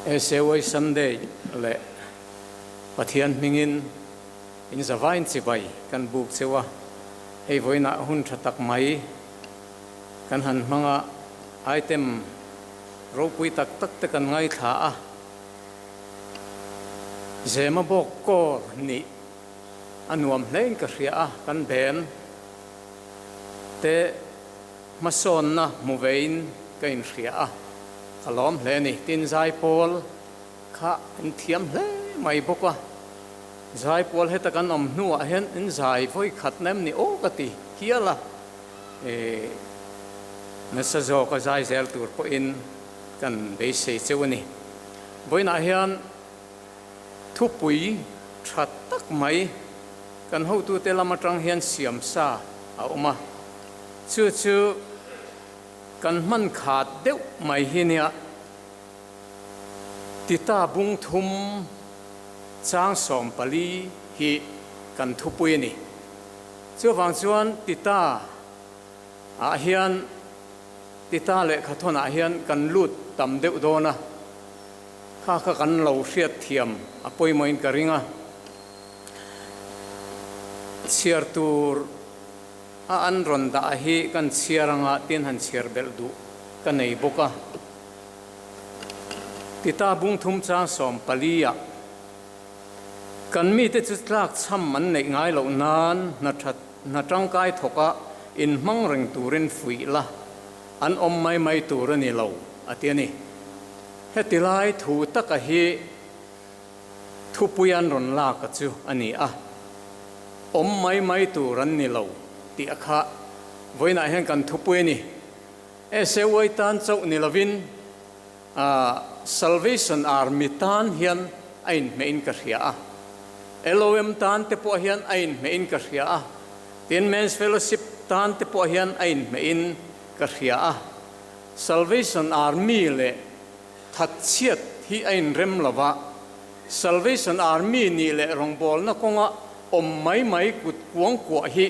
SAY Sunday leh Pathian hmingin in zavain chibai kan buk cheu a, hei vawiinah hun tha tak mai kan han hmang a, item ropui tak tak te kan ngaithla a, Zema bawk kawr nih a nuam hlein ka hria a, kan ben te hmasawnna hmu vein ka inhria a, ka lawm hle a ni. Tin, Zaipawl kha in thiam hle mai bawk a, Zaipawl heta kan awm hnuah hian in zai vawi khat na em ni aw ka ti hial a, eh nasa zawka zai zel tur pawhin kan beisei cheu a ni. Vawiinah hian thupui tha tak mai kan hotute lam atang hian siam sa a awm a, chu chu kan hman khat deuh mai hi nia Tita bung thum chang 14 hi kan thupui a ni. Chuvang chuan Tita ah hian Tita lehkhathawn ah hian kan lut tam deuh dawn a, kha kha kan lo hriat thiam a pawimawhin ka ring a. Chhiar tur a an rawn dah hi kan chhiar anga tin han chhiar belh duh ka nei bawk a. Tita bung thum chang 14 ah kan mite chu tlak chham an neih ngai loh nan hna that hna tangkai thawk a inhmang reng turin fuih la an awm mai mai tur a ni lo a ti a ni. Heti lai thu taka hi Thupui an rawn lak a chu a ni a, awm mai mai tur an ni lo tih a kha vawiinah hian kan thupui a ni. SAY tan chauh ni lovin Salvation Army tan hian a inhmeh in ka hria a, LOM tan te pawh hian a inhmeh in ka hria a, tin Men's Fellowship tan te pawh hian a inhmeh in ka hria a, Salvation Army leh Thatchhiat hi a inrem lo va, Salvation Army nih leh rawngbawlna kawnga awm mai mai kut kuang kuah hi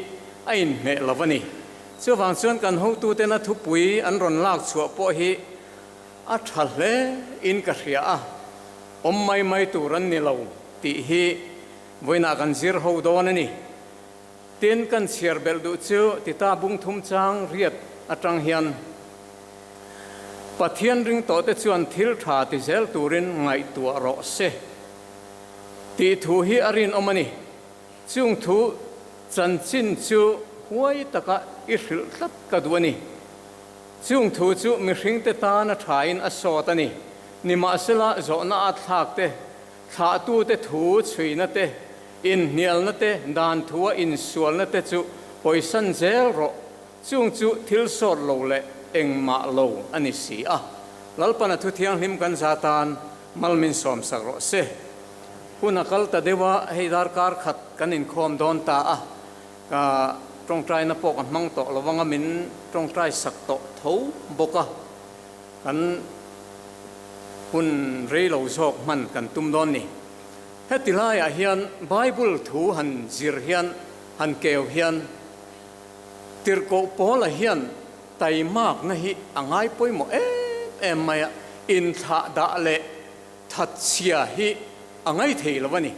a inhmeh lo a ni. Chuvang chuan kan hotutena thupui an rawn lak chhuah pawh hi a tha hle in ka hria a, awm mai mai tur an ni lo tih hi vawiinah kan zir ho dawn a ni. Tin, kan chhiar belh duh chu Tita bung thum chang riat atang hian Pathian ring tawhte chuan thil tha ti zel turin ngaihtuah rawh se tih thu hi a rinawm a ni. Chung thu chanchin chu huai taka i hrilh tlat ka duh a ni. Chung thu chu mihringte tana thain a sawt a ni. Nimahsela zawhna a thlak te, thlahtute thu chhuina te, Inhnialna te, dan thua insualna te chu hawisan zel rawh, chung chu thil sawt lo leh engmah lo a ni si a. Lalpana thu thianghlim kan za tan mal min sawmsak rawh se. Hun a kal ta deuh a, hei darkar khat kan inkhawm dawn ta a, ka tawngtaina pawh ka hmang tawh lo anga min tawngtai sak tawh tho bawk a, kan hun rei lo zawk hman kan tum dawn ni. Heti laiah hian Bible thu han zir hian, han keu hian Tirhkoh Paula hian taimakna hi a ngai pawimawh em em mai a, inthlah dah leh thatchhia hi a ngai thei lo a ni.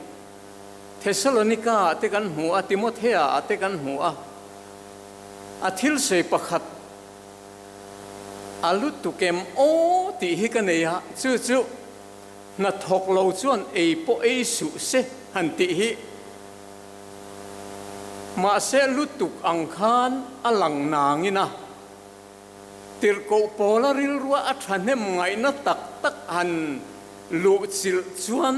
Thessalonika ah te kan hmu a, Timothea ah te kan hmu a, a thil sawi pakhat a lutuk em aw tih hi ka nei a, chu chu Hna thawk lo chuan ei pawh ei suh se han tih hi mahse lutuk ang khan a lang nangin a tirhkoh pawla rilrua a thahnem ngaihna tak tak han luh chilh chuan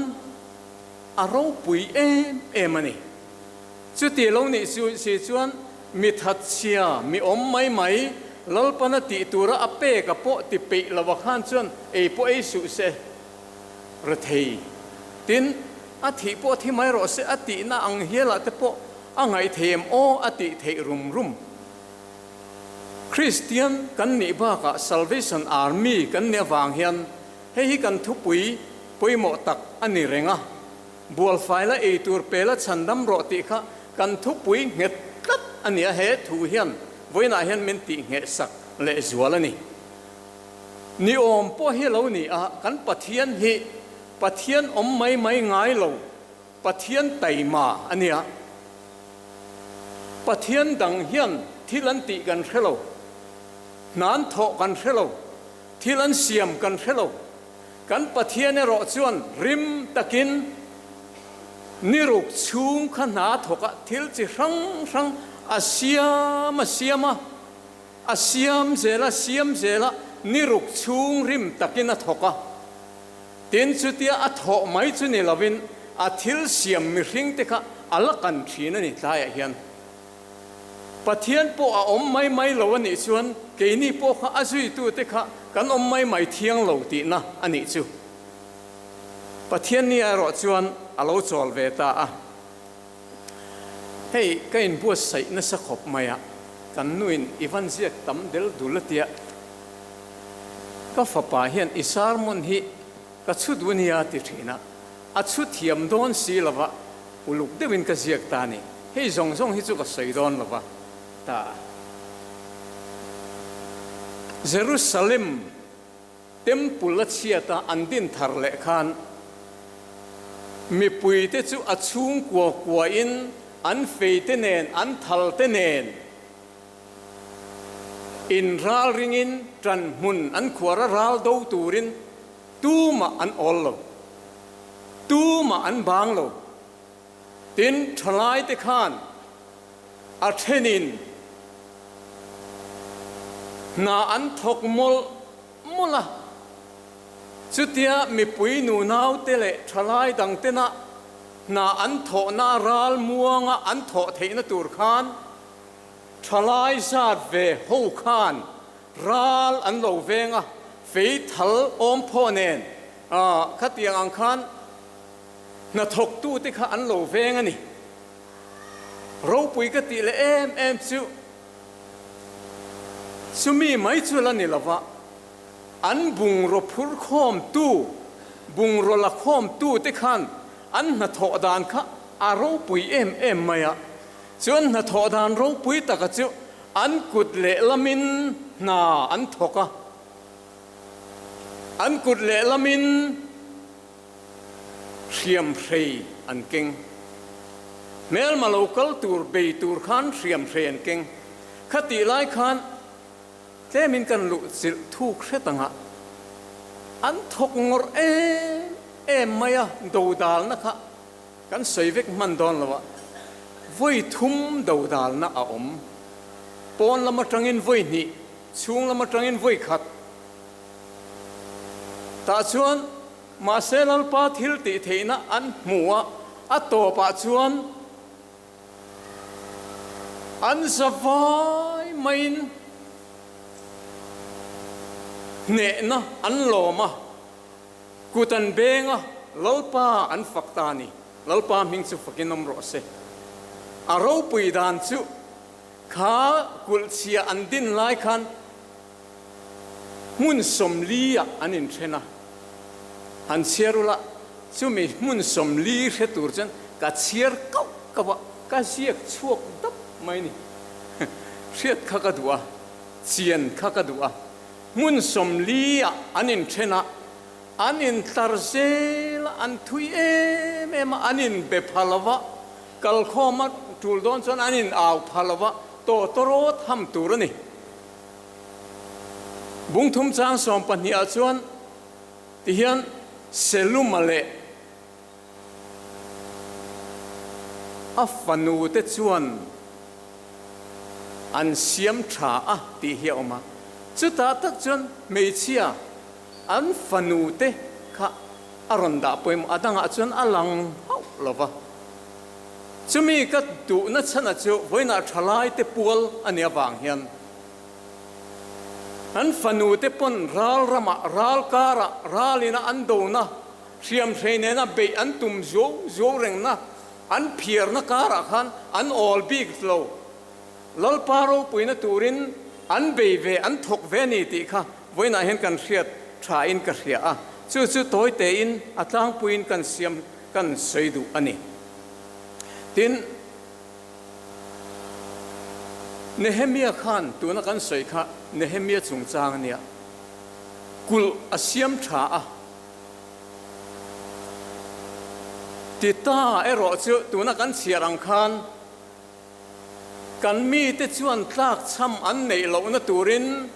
a ropui em em a ni. Chuti lo nih si chuan mi thatchhia, mi awm mai mai, Lalpana tih tura a pek a pawh ti peih lo a khan chuan ei pawh ei suh se, rethei. Tin, a thih pawh thi mai rawh se a tihna ang hialah te pawh a ngaih thei em aw a tih theih rum rum. Kristian kan nih bakah Salvation Army kan nih avang hian hei hi kan thupui pawimawh tak a ni reng a. Bualfaila ei tur pela chhandam rawh tih kha kan thupui nghet tlat a ni a, he thu hian vawiinah hian min tih ngheh sak leh zual a ni. Ni awm pawh hi lo ni a, kan Pathian hi Pathian awm mai mai ngai lo, Pathian taima a nia. Pathian dang hian thil an tih kan hre lo, hna an thawh kan hre lo, thil an siam kan hre lo. Kan Pathian erawh chuan rim takin ni ruk chhung kha hna thawk a thil chi hrang hrang a siam a siam a, a siam zel a siam zel a, ni ruk chhung rim takin a thawk a. Tin, chutia a thawh mai chu ni lovin a thil siam mihring te kha a la kan thin a ni tlaiah hian. Pathian pawh a awm mai mai lo a nih chuan keini pawh kha a zuitute kha kan awm mai mai thiang lo tihna a nih chu. Pathian ni erawh chuan a lo chawl ve ta a. Hei ka inbuatsaih nasa khawp mai a, kan nuin i van ziak tam del dul a tia. Ka fapa hian i sermon hi ka chhu duh nia ti thin a, a chhu thiam dawn si lova uluk deuhin ka ziak ta a ni. Hei zawng zawng hi chu ka sawi dawn lova ta a. Jerusalem Temple a chhiata an din thar leh khan mipuite chu a chhungkua kuain an feite nen an thalte nen In ral ringin ṭan hmun an khuar a ral do turin tumah an awl lo, tumah an bang lo. Tin, ṭhalaite khan a ṭhenin hna an thawk mawlh mawlh a, chutia mipui nunaute leh ṭhalai dangtena hna an thawhna ral muanga an thawh theihna tur khan, Thalai zat ve ho khan ral an lo veng a, fei thal awm phaw nen khatiang ang khan hnathawktute kha an lo veng a ni. Ropui ka tih leh em em chu chumi mai chu la ni lova, an bungraw phur khawmtu, bungraw la khawmtute khan an hnathawh dan kha a ropui em em mai a. Chuan hnathawh dan ropui taka chu an kut lehlamin hna an thawk a, an kut lehlamin hriamhrei an keng. Hmelma lo kal tur bei tur khan hriamhrei an keng. Khatih lai khan tlemin kan luh chilh thuk hret ang a, an thawk ngawrh em em mai a, dodalna kha. Kan sawi vek hman dawn lo a, vawi thum dodalna a awm. Pawn lam atangin vawi hnih, chhung lam atangin vawi khat. Tah chuan mahse Lalpa thil tih theihna an hmu a, a tawpah chuan an za vai maiin hnehna an lawm a. Kut an beng a, Lalpa an fak ta a ni. Lalpa hming chu fakin awm rawh se. A ropui dan chu kha kulhchhia an din lai khan hmun sawmli ah an inthen a. Han chhiar ula, chumi hmun sawmli hre tur chuan ka chhiar kauh kauh a, ka ziak chhuak dap mai ni. Hriat kha ka duh a, chian kha ka duh a. Hmun sawmli ah an inthen a, an intlar zel a, an thui em em a, an inbe pha lo va, kalkhawm a tul dawn chuan an in au pha lo va, tawtawrawt ham tur a ni. Bungthum chang 12 ah chuan tihian Seluma leh A fanu te chuan an siam tha a tih hi a awm a, chutah tak chuan hmeichhia an fanu te kha a rawn dah pawimawh, a dangah chuan a lang hauh lo va. Chumi ka duhna chhanah chu vawiinah thalai te pual a nih avang hian an fanu te pawn ral ramah, ral karah, ralina an dona Hriamhrei nena beih an tum zuau zuau rengna, an phiarna karah khan an awl bik lo. Lalpa ropuina turin an bei ve, an thawk ve a ni tih kha vawiinah hian kan hriat thain ka hria a, chu chu tawi tein a tlangpuiin kan siam kan sawi duh a ni. Tin, Nehemia khan tuna kan sawi kha Nehemia chungchang a nia. Kulh a siam tha a. Tita erawh chu tuna kan chhiar ang khan kan mite chuan tlakchham an neih lohna turin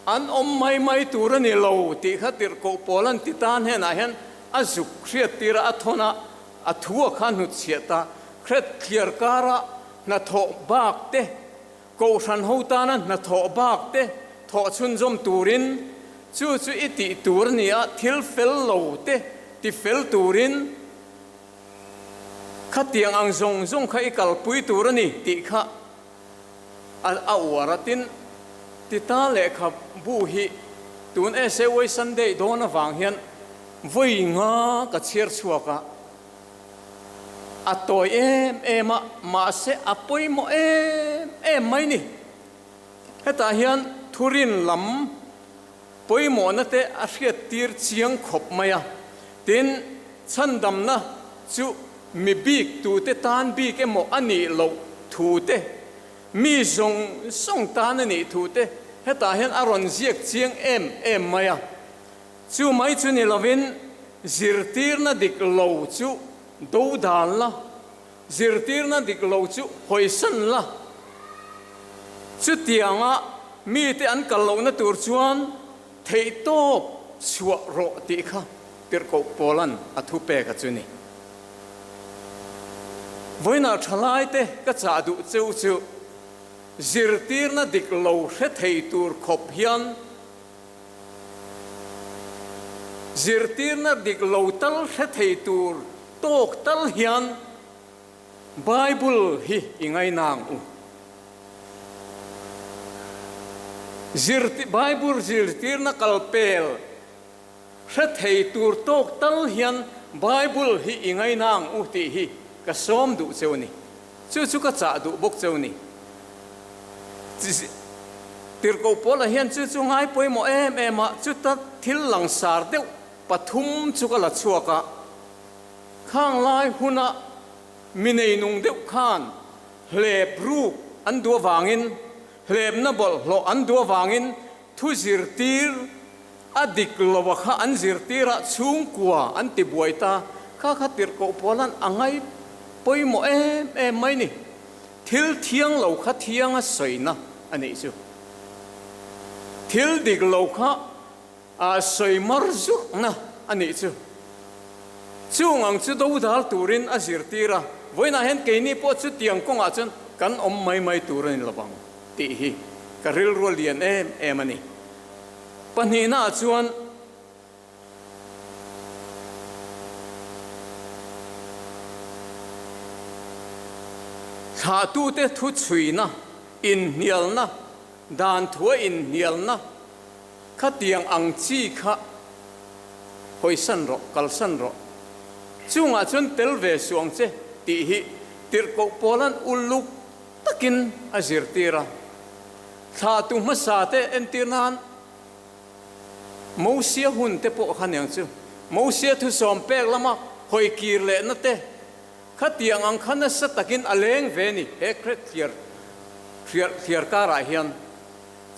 an awm mai mai tur a ni lo tih kha tirhkoh Paula'n Tita hnenah hian a zuk hriattir a, a thawn a, a thu a kha hnutchhiah ta. Hret thliar kara hnathawh bak te Kohhran ho tana hnathawh bak te thawh chhunzawm turin chu chu i tih tur a ni a, thil fel lo te ti fel turin khatiang ang zawng zawng kha i kalpui tur a ni tih kha a uar a. Tin, Tita lehkhabu hi tun SAY Sunday dawn avang hian vawi nga ka chhiar chhuak a. A tawi em em a, mahse a pawimawh em em mai ni. Hetah hian thurin lam pawimawhna te a hriattir chiang khawp mai a. Tin, chhandamna chu mi bik tute tan bik emaw a nih loh thu te, mi zawng zawng tan a nih thu te hetah hian a rawn ziak chiang em em mai a. Chu mai chu ni lovin zirtirna dik lo chu do dan la, zirtirna dik lo chu hawisan la. Chutianga mite an kal lohna tur chuan theihtawp chhuah rawh tih kha Tirhkoh Paula'n a thupek a chu ni. Vawiinah thalaite ka chah duh cheu chu zirtirna dik lo hre thei tur khawp hian, Zirtirna dik lo tal hre thei tur tawk tal hian Bible hi i ngaina ang u. Bible zirtirna kalpel hre thei tur tawk tal hian Bible hi i ngaina ang u tih hi ka sawm duh cheu a ni. Chu chu ka chah duh bawk cheu ni. Tirhkoh Paula hian chu chu ngai pawimawh em em a, chuta thil langsar deuh pathum chu ka la chhuak a. Khang lai huna mi neinung deuh khan hlep ruk an duh avangin, hlepna bawlhhlawh an duh avangin thu zirtir a dik lo a kha an zirtir a, chhungkua an ti buai ta. Kha kha Tirhkoh Paula'n a ngai pawimawh em em mai ni. Thil thiang lo kha thianga sawina a nih chu. Thil dik lo kha a sawi mar zurhna a nih chu. Chung ang chu dodal turin a zirtir a, vawiinah hian keini pawh chutiang kawngah chuan kan awm mai mai tur a ni lovang tih hi ka rilru a lian em em a ni. Pahnihnaah chuan. Thlahtute thu chhuina, inhnialna, dan thua inhnialna khatiang ang chi kha hawisan rawh, kalsan rawh. Chungah chuan tel ve suh ang che tih hi Tirhkoh Paula'n uluk takin a zirtir a. Thlahtu hmasate entir nan Mosia hun te pawh kha niang chu, Mosia thusawm pek lama hawi kir lehna te khatiang ang kha nasa takin a leng ve ni he Kret thliar thliar karah hian.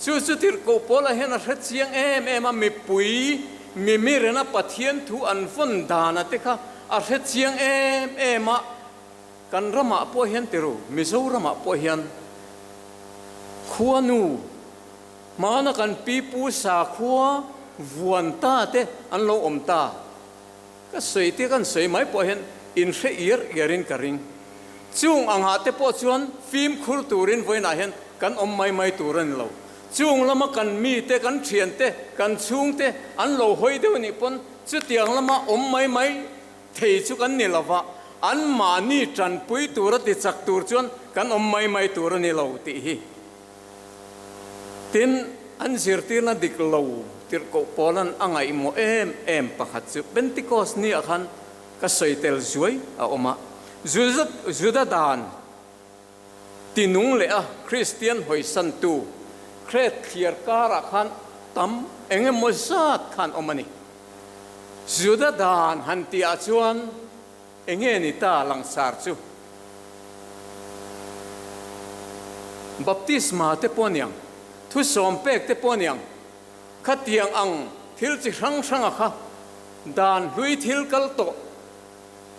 Chu chu Tirhkoh Paula hian a hre chiang em em a, mipui mimirena Pathian thu an vawn dana te kha a hre chiang em em a, kan ramah pawh hian tiru, Mizoramah pawh hian khuanu, Hmana kan pipu sakhua vuan ta te an lo awm ta. Ka sawi te kan sawi mai pawh hian in hre iar iar in ka ring. Chung angah te pawh chuan fimkhur turin vawiinah hian kan awm mai mai tur a ni lo. Chung lama kan mi te, kan thian te, kan chhung te an lo hawi deuh nih pawn chutiang lama awm mai mai thei chu kan ni lo va, anmahni tanpui tura tichak tur chuan kan awm mai mai tur a ni lo tih hi. Tin, an zirtirna dik lo tirhkoh Paula'n a ngaihmawh em em pakhat chu Pentecost ni ah khan ka sawi tel zuai a awm a. Juda dan tinung leh a Kristian hawisantu Kret thliar karah khan tam eng emaw zat khan awm a ni. Juda dan han tih ah chuan Enge ni ta langsar chu? Baptisma te pawh aniang, thusawm pek te pawh aniang, khatiang ang. thil chi hrang hranga kha dan hlui thil kal tawh,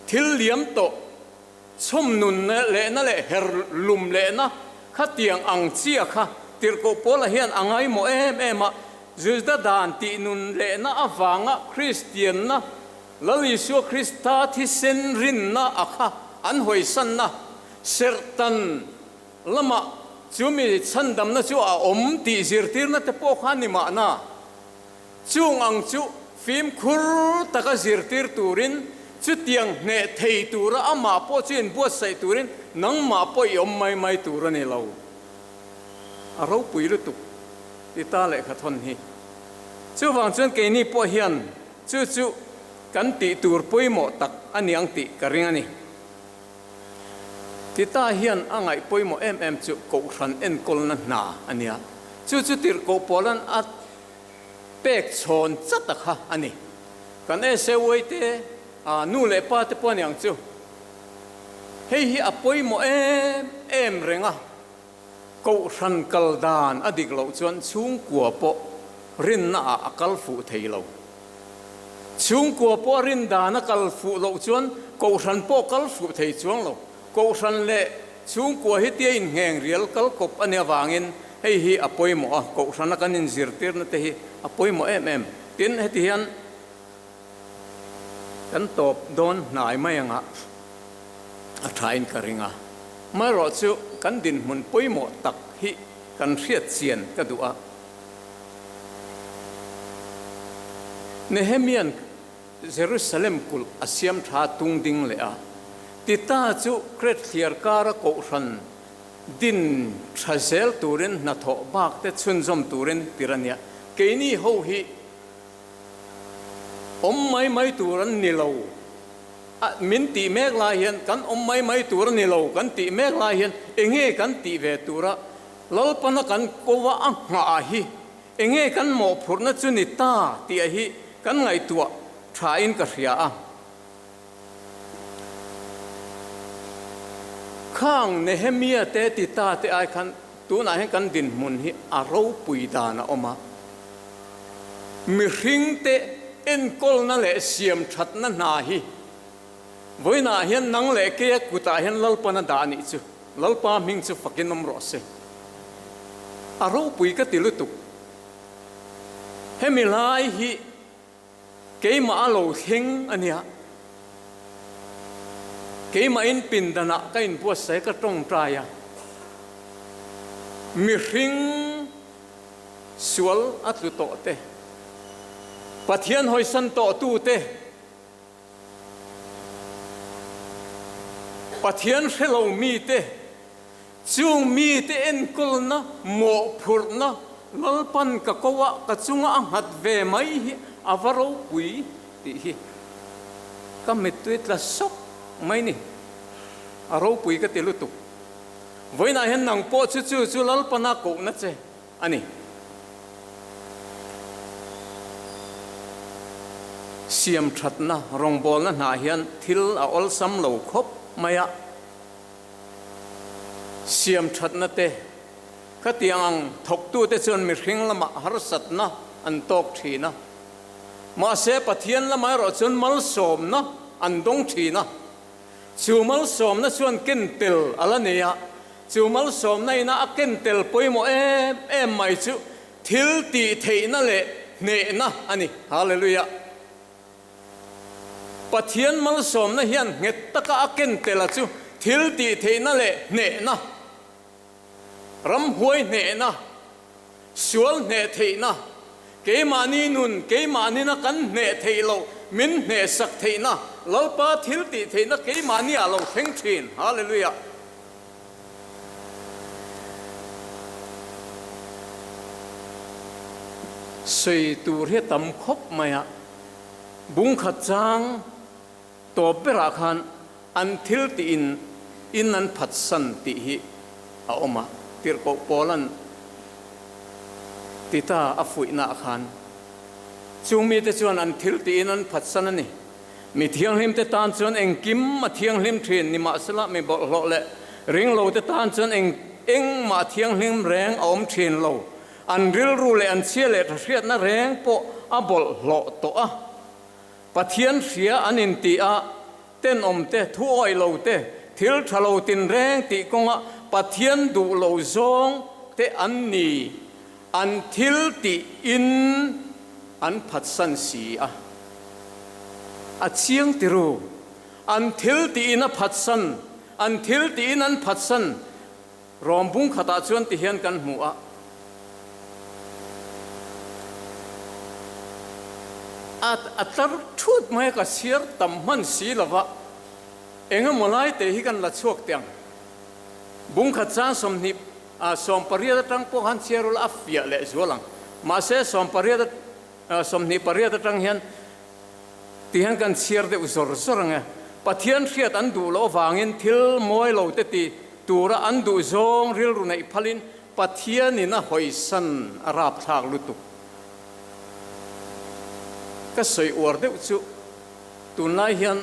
thil liam tawh, chhawm nun lehna leh her lum lehna khatiang ang chia kha Tirhkoh Paula hian a ngaimawh em em a, Juda dan tih nun lehna avanga Kristianna, Lal Isua Krista thisen rinna a kha an hawisanna serhtan lamah chumi chhandamna chu a awm tih zirtirna te pawh kha a ni mahna. Chung ang chu fimkhur taka zirtir turin, chutiang hneh thei tura amah pawh chu inbuatsaih turin nangmah pawh i awm mai mai tur a ni lo. A ropui lutuk ti ta lehkha thawn hi. Chuvang chuan keini pawh hian chu chu kan tih tur pawimawh tak a ni ang tih ka ring a ni. Tita hian a ngaih pawimawh em em chu Kohhran enkawlna hna a nia. Chu chu tirhkoh pawlan a pek chhawn chat a kha a ni. Kan SAY te, nu leh pa te pawh a ni ang chu. Hei hi a pawimawh em em reng a, Kohhran kal dan a dik loh chuan chhungkua pawh rinna ah a kal fuh thei lo. Chhungkua pawh a rin dan a kal fuh loh chuan Kohhran pawh kal fuh thei chuang lo. Kohhran leh chhungkua hi tia inngeng rial kal kawp a nih avangin hei hi a pawimawh a, Kohhrana kan inzirtirna te hi a pawimawh em em. Tin, heti hian kan tawp dawn hnai mai anga a thain ka ring a. Amaherawh chu kan dinhmun pawimawh tak hi kan hriat chian ka duh a. Nehemia'n Jerusalem kulh a siam tha tung ding leh a, Tita chu Kret thliar kara kohhran din tha zel turin hnathawh bak te chhunzawm turin tir a nia. Keini ho hi awm mai mai tur an ni lo. A, min tih mek lai hian kan awm mai mai tur a ni lo kan tih mek lai hian enge kan tih ve tura Lalpana kan ko a a nghah hi enge kan mawhphurhna chu ni ta tih a hi kan ngaihtuah tha in ka hria a. Khang Nehemia te ti ta te ai khan tunah hian kan dinhmun hi a ropui dan a awm a. Mihringte enkawlna leh siamthatna hna hi vawiinah hian nang leh keia kutah hian Lalpan a dah a nih chu. Lalpa hming chu fakin awm rawh se. A ropui ka ti lutuk. Hemi lai hi keimah a lo thleng a nia. Keimah in pindanah ka inbuatsaih ka tawngtai a. Mihring. Sual a tlu tawh te, Pathian hawisan tawh tu te, Pathian hre lo mi te, chung mi te enkawlna, mawhphurhna, Lalpan ka ko a, ka chunga a nghat ve mai hi a va ropui tih hi ka mittui tla sawk mai ni. A ropui ka ti lutuk. Vawiinah hian nang pawh chu chu chu Lalpana kohna che a ni. Siam thatna rawngbawlna hnah hian thil a awlsam lo khawp mai a. Siam thatna te khatiang ang thawktute chuan mihring lamah harsatna an tawk thin a. Mahse Pathian lamah erawh chuan malsawmna an dawng thin a. Chu malsawmna chuan ken tel a la nei a, chu malsawmna ina a ken tel pawimawh em em mai chu thil tih theihna leh hnehna a ni. Hallelujah! Pathian malsawmna hian nghet taka a ken tel a chu thil tih theihna leh hnehna, ramhuai hnehna, Sual hneh theihna, keimahni nun, keimahni na kan hneh theih loh, min hnehsak theihna, Lalpa thil tih theihna keimahni ah lo thleng thin. Hallelujah! Sawi tur hi a tam khawp mai a, bungkhat chang tawp berah khan an thil tih in in an phatsan tih hi a awm a, tirhkoh Paula'n Tita a fuihnaah khan chung mite chuan an thil tih in an phatsan a ni. Mi thianghlimte tan chuan engkim a thianghlim thin, nimahsela mi bawlhhlawh leh ringlote tan chuan eng engmah thianghlim reng a awm thin lo. An rilru leh an chhia leh tha hriatna reng pawh a bawlhhlawh tawh a. Pathian hria an inti a, tenawm te, thu awih lo te, thil tha lo tinreng tih kawnga Pathian duh lo zawng te an ni, an thil tih in an phatsan si a. A chiang tiru, an thil tih in a phatsan, an thil tih in an phatsan. Rawm bung khatah chuan ti hian kan hmu a. A a tlar thut mai a, ka chhiar tam hman si lo va, eng emaw lai te hi kan la chhuak teh ang. Bung khat chang 20 ah 18 atang pawh khan chhiar ula a fiah leh zual ang. Mahse 18 28 atang hian Ti hian kan chhiar deuh zawr zawr ang e. Pathian hriat an duh loh avangin thil mawi lo te ti tura an duh zawng rilru neih phalin Pathianin a hawisan a rapthlak lutuk. Ka sawi uar deuh chu tunlai hian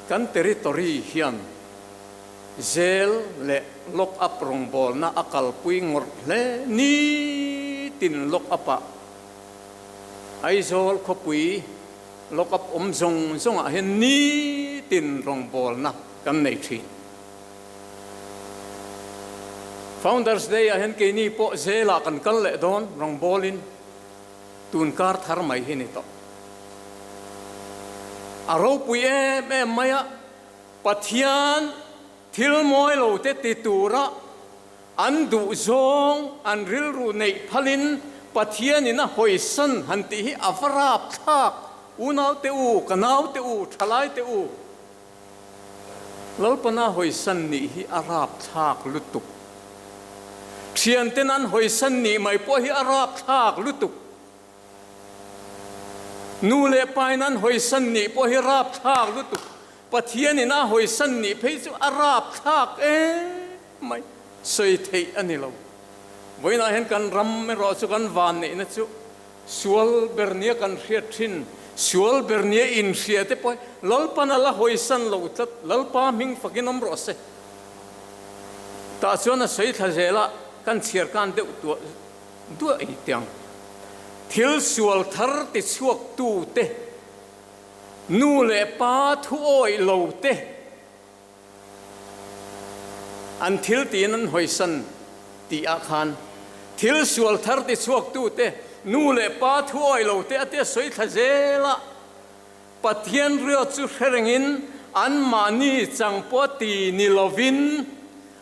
kan territory hian jail leh lock up rawngbawlna a kalpui ngawrh hle nitin lock up ah Aizawl khawpui lock up awm zawng zawngah hian nitin rawngbawlna kan nei thin. Founders Day ah hian keini pawh zelah kan kal leh dawn rawngbawlin tun kar thar mai hi ni tawh. A ropui em em mai a, Pathian thil mawi lo te ti tura An duh zawng an rilru neih phalin Pathianin a hawisan han tih hi a va rapthlak, unaute u, ka naute u, thalaite u. Lalpana hawisan nih hi a rapthlak lutuk. Thianten an hawisan nih mai pawh hi a rapthlak lutuk. Nu leh pain an hawisan nih pawh hi rapthlak lutuk. Pathianin a hawisan nih phei chu a rapthlak em mai. Sawi theih a ni lo. Vawiinah hian kan ram erawh chu kan van neihna chu sual ber nia kan hriat thin, sual ber nia inhria te pawh hi Lalpan a la hawisan lo tlat. Lalpa hming fakin awm rawh se. Tah chuan a sawi thla zel a, kan chhiar kan deuh tuah duah ei tiang. Thil sual thar ti chhuak tu te, nu leh pa thu awih lo te, an thil tiin an hawisan tih ah khan thil sual thar ti chhuak tu te, nu leh pa thu awih lo te a tia sawi thla zel a. Pathian riat chu hre rengin anmahni chang pawh ti ni lovin,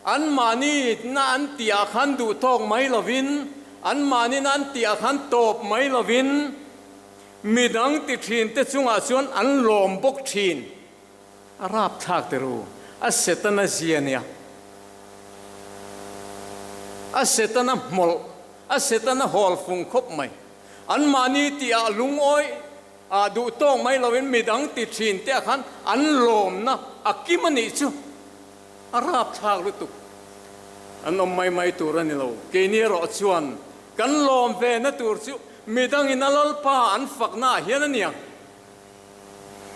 anmahni na an tih ah khan duh tawk mai lovin, anmahni na an tih ah khan tawp mai lovin, midang ti thin te chungah chuan an lawm bawk thin. A rapthlak ti ru, a Setana zia nia. A Setana hmawlh, a Setana hawl fung khawp mai. Anmahni tih ah lungawi Ah duh tawk mai loin midang ti thin te ah khan an lawmna a kim a nih chu a rapthlak lutuk. An awm mai mai tur a ni lo. Keini erawh chuan kan lawm ve na tur chu midangin a Lalpa an fakna ah hian a nia.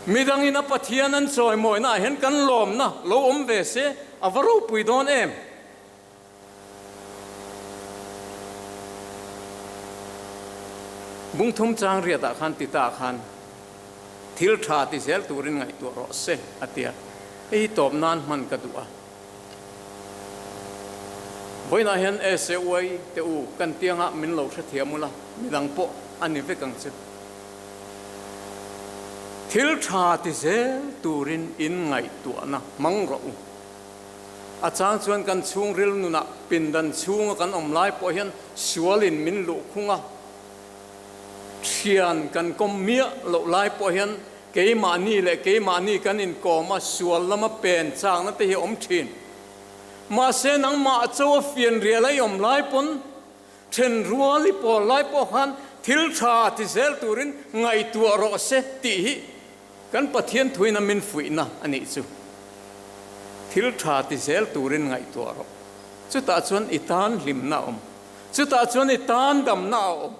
Midangin a Pathian an chawimawina ah hian kan lawmna lo awm ve se a va ropui dawn em? Bungthum chang riatah khan Tita khan thil tha ti zel turin ngaihtuah rawh se a ti a, hei hi tawp nan hman ka duh a. Vawiinah hian SAUI te u kan tiangah min lo hrethiam ula, midang pawh a ni vek ang che. Thil tha ti zel turin in ngaihtuahna hmang rawh u. A chang chuan kan chhungril nunah pindan chhunga kan awm lai pawh hian sualin min luh khung a, thian kan kawm miah loh lai pawh hian keimahni leh keimahni kan inkawm a, sual lama pen chakna te hi a awm thin. Mahse nangmah chaw a fianrial a i awm lai pawn then rual i pawl lai pawh khan thil tha ti zel turin ngaihtuah rawh se tih hi Kan Pathian thuin a min fuihna a nih chu. Thil tha ti zel turin ngaihtuah rawh. Chutah chuan i tan hlimna a awm. Chutah chuan i tan damna a awm.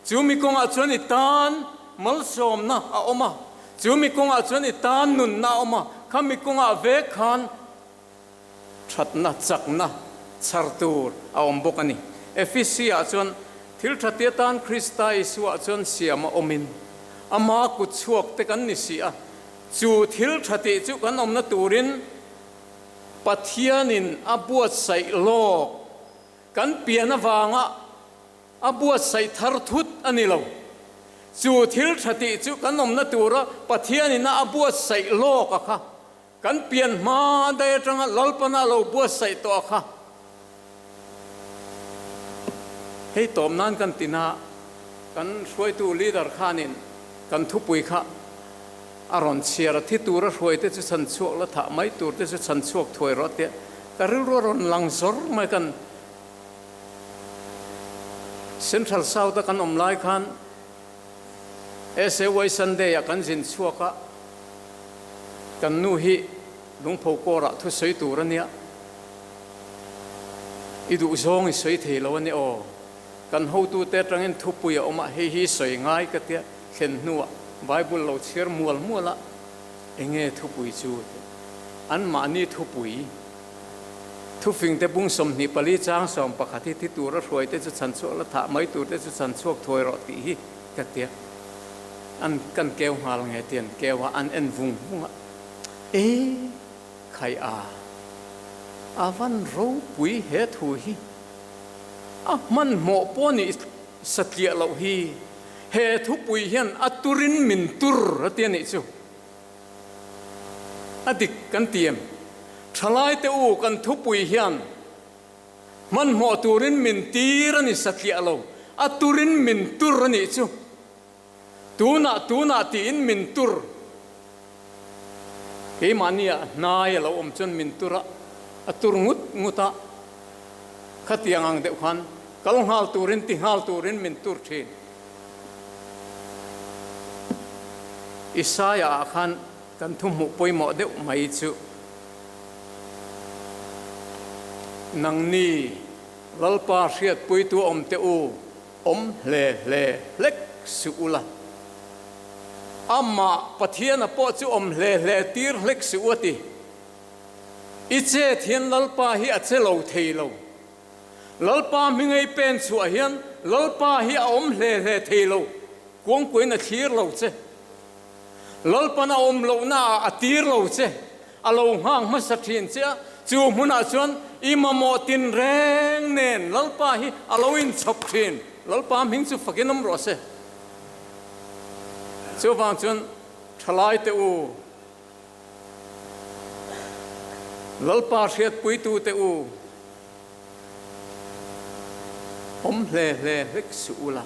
Chu mi kawngah chuan i tan malsawmna a awm a. Chu mi kawngah chuan i tan nunna a awm a. Kha mi kawngah vek khan thatna, chakna chhar tur a awm bawk a ni. Efisia chuan. Thil tha ti atan Krista Isuaah chuan siam a awmin, ama kut chhuak te kan ni si a, chu thil tha tih chu kan awmna turin Pathianin a buatsaih lawk kan pian avanga a buatsaih thar thut a ni lo. Chu thil tha tih chu kan awmna tura Pathianin a buatsaih lawk a kha. Kan pian hma daih atanga Lalpana lo buatsaih tawh a kha. Hei tawp nan kan tina kan hruaitu leader khanin kan thupui kha a rawn chhiar a, thi tura hruaite chu chhan chhuak la thah mai tur te chu chhan chhuak thuai rawh tia ka rilru a rawn lang zawr mai kan Central South a kan awm lai khan SAY Sunday ah kan zin chhuak a, kan nu hi lungpho kawrah thusawi tur a nia, i duhzawng i sawi thei lo a ni aw, kan hotute atangin thupui a awm a, hei hi sawi ngai ka tia thlen hnuah Bible lo chhiar mual mual a, enge thupui chu tih anmahni thupui Thufingte bung 24 chang 11 hi thi tura hruaite chu chhan chhuak la thah mai turte chu chhan chhuak thuai rawh tih hi ka tia. An kan keu nghal nge ti an keu a, an en vung vung a, E khai a, a van ropui he thu hi, a hmanhmawh pawh nih satliah loh hi, he thupui hian a turin min tur a ti a nih chu. A dik kan ti em? Thalaite u kan thupui hian hmanhmawh turin min tir a ni satliah lo, a turin min tur a nih chu. Tunah tunah tiin min tur. Keimahnia hnai a lo awm chuan min tur a, a tur ngut ngut a, khatiang ang deuh khan kal nghal turin ti nghal turin min tur thin. Isaiah ah khan kan thu hmuh pawimawh deuh mai chu, Nangni Lalpa hriatpuitu awm teh u, awm hle hle hlek suh ula. Amah Pathiana pawh chu awm hle hle tir hlek suh u a ti. I chet hian Lalpa hi a che lo thei lo. Lalpa hmingei pen chhuah hian Lalpa hi a awm hle hle thei lo, kuangkuain a thlir lo che. Lalpan a awm lohna ah a tir lo che, a lo nghak hmasa thin che a, chu hmunah chuan i mamawh tin reng nen Lalpa hi a lo inchhawp thin. Lalpa hming chu fakin awm rawh se. Chuvang chuan thalaite u, Lalpa hriatpuitute u, Awm hle hle hlek suh ula,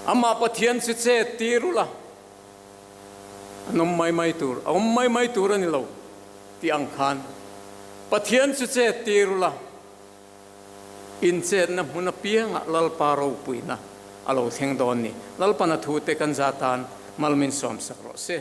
amah Pathian chu chet tir ula, an awm mai mai tur, a awm mai mai tur a ni lo tih ang khan Pathian chu chet tir ula, inchetna hmun apiangah Lalpa ropuina a lo thleng dawn ni. Lalpana thute kan za tan mal min sawmsak rawh se.